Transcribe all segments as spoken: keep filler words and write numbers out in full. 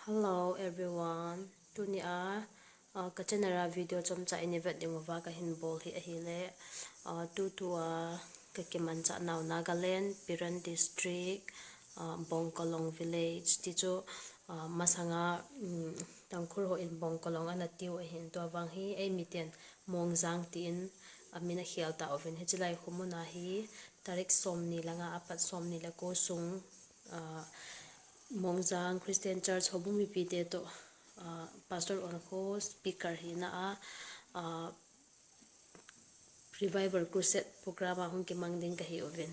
Hello everyone. Tunia, uh, ka channel a video chomcha in ivet ding uva kahin bol hi ahile, uh, tutua ka kimanchah nau Nagaland, Peren District, uh, Bongkolong Village. Ti chu, uh, masanga, um, Tangkhul ho in Bongkolong ana tiu ahin, tua vang hi eimi ten Mongjang tin amin akhel tauvin. Hiche lai khu muna hi tarik somni le nga apat somni le ko sung, uh, Mongjang Christian Church houbung mipite toh, ah, Pastor Onkho speaker hina a, ah, Revival Crusade program a hung kimang ding kahi uvin.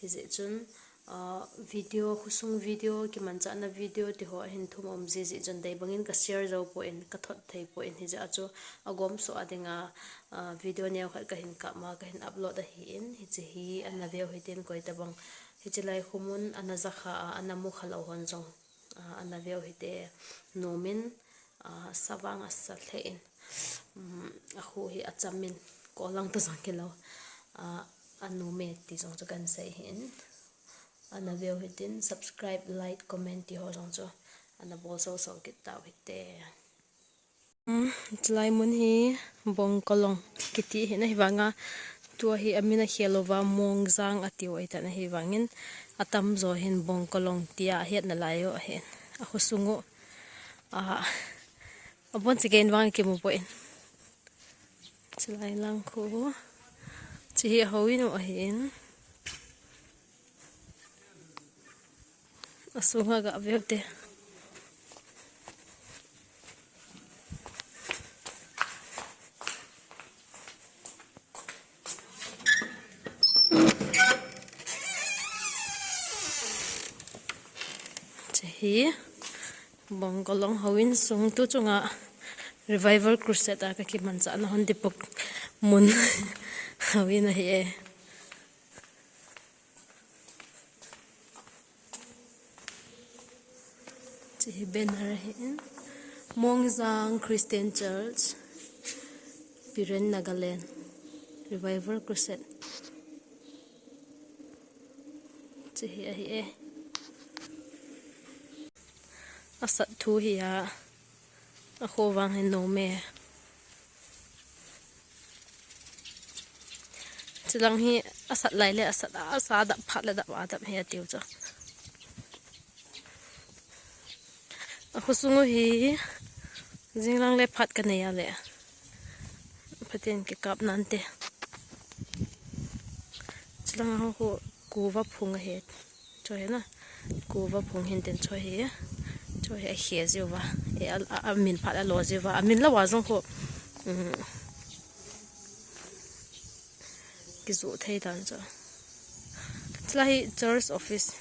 Hijeh chun, ah, video, khosung video, kimanchahna video tiho ahin thum um jiji chun dei bangin ka share jou poi, ka thot thei poi, hijeh a chu agomsoh a dinga, ah, video neokhat kahin kap ma, kahin upload ahin, hiche hi ana veu hitin koi tabang. Hiche lai khu mun ana jakha a, ana mukha lou hon jong, a, ana veu hite, nom in, a, sa vang asa lheh in, um, akhu hi acham in, kol lang toh jong kilou, a, anom e ti jong chu kahin sei hin, ana veu hitin, subscribe, like, comment tiho jong chu ana bol soso kit tau hite. Um, chulai mun hi Bongkolong kiti ahin, ahivanga tua hi amin akhel uva Mongjang atiu ahitan, ahivangin atamjo hin Bongkolong tia ahet nalai u ahin, akhosung u, ah, abon chikei in vang kimu poi. Chulai lang khu, hiche hi ahouin u ahin. Asunga gah veu te. Hiche hi Bongkolong houin sung, tu chunga Revival Crusade a ka kimanchahna hon dipok mun houin ahi e. Hiche hi banner ahin, Mongjang Christian Church, Peren, Nagaland, Revival Crusade. Hiche hi ahi e. Asat thu hi a, akhu vang hin nom e. Chulang hi asat lai le asat a, asa dap phat le dap a dap hi atiu chu. Akhosung u hi jinglang le phat kanei a le Pathen kikap nante. Chulang a khu kuva phung ahi. Chu hi na. Kuva phung hin tin chu hi. Chu hi akhe jiuva. E, a, a, amin phat alo jiuva. Amin lou a jong khu, um, kijoh thei tan chu. Chulai hi church office.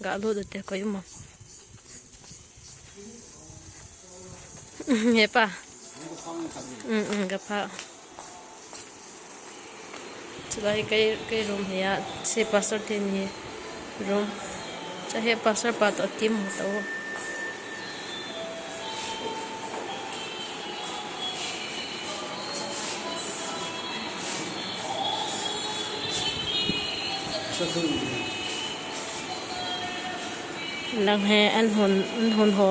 Galut u te koi um am. Hepa. Um, um, gapha. Chulai kei, kei room hi a, hiche pastor teni room. Hiche hi pastor pa toh team ho toh. Lang hi an hon, an hon ho.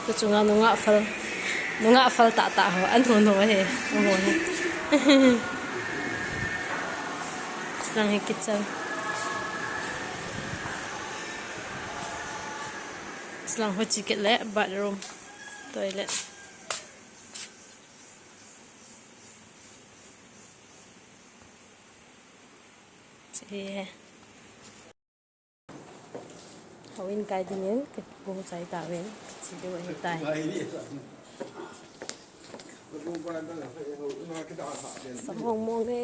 Chu chunga nungah phal, nungah phal tahtah ho, an hon ho hi, an hon hi. Lang hi kitchen. Lang ho chikit le bathroom, toilet. Hiche hi. Houin kai dingin, kakigo chai tauvin, kache diu ahitai. Sam mong mong e.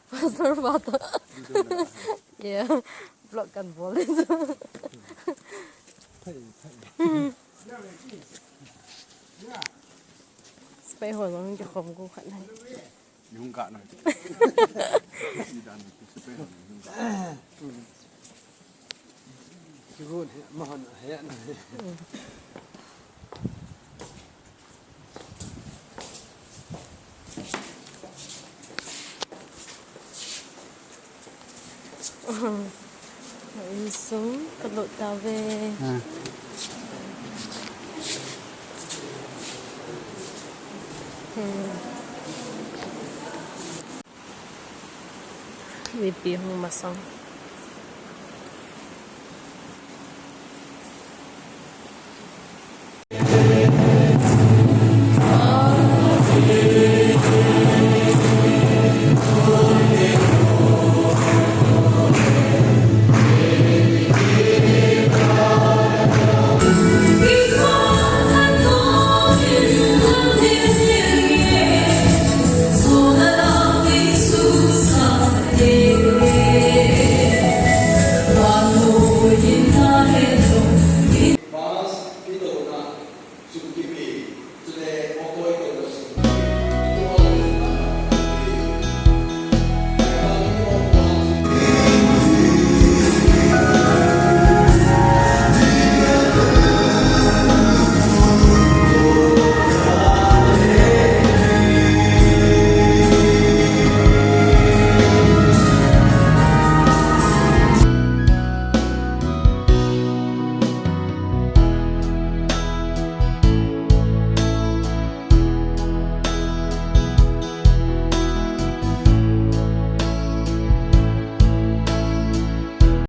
Pastor pa toh. Yeah. Vlog kan bol. Spy ho jong kikhom ko khat nai. Yung ka na. Kigon he, mahon he na he. Insung kalut tave. Mipi hung masang.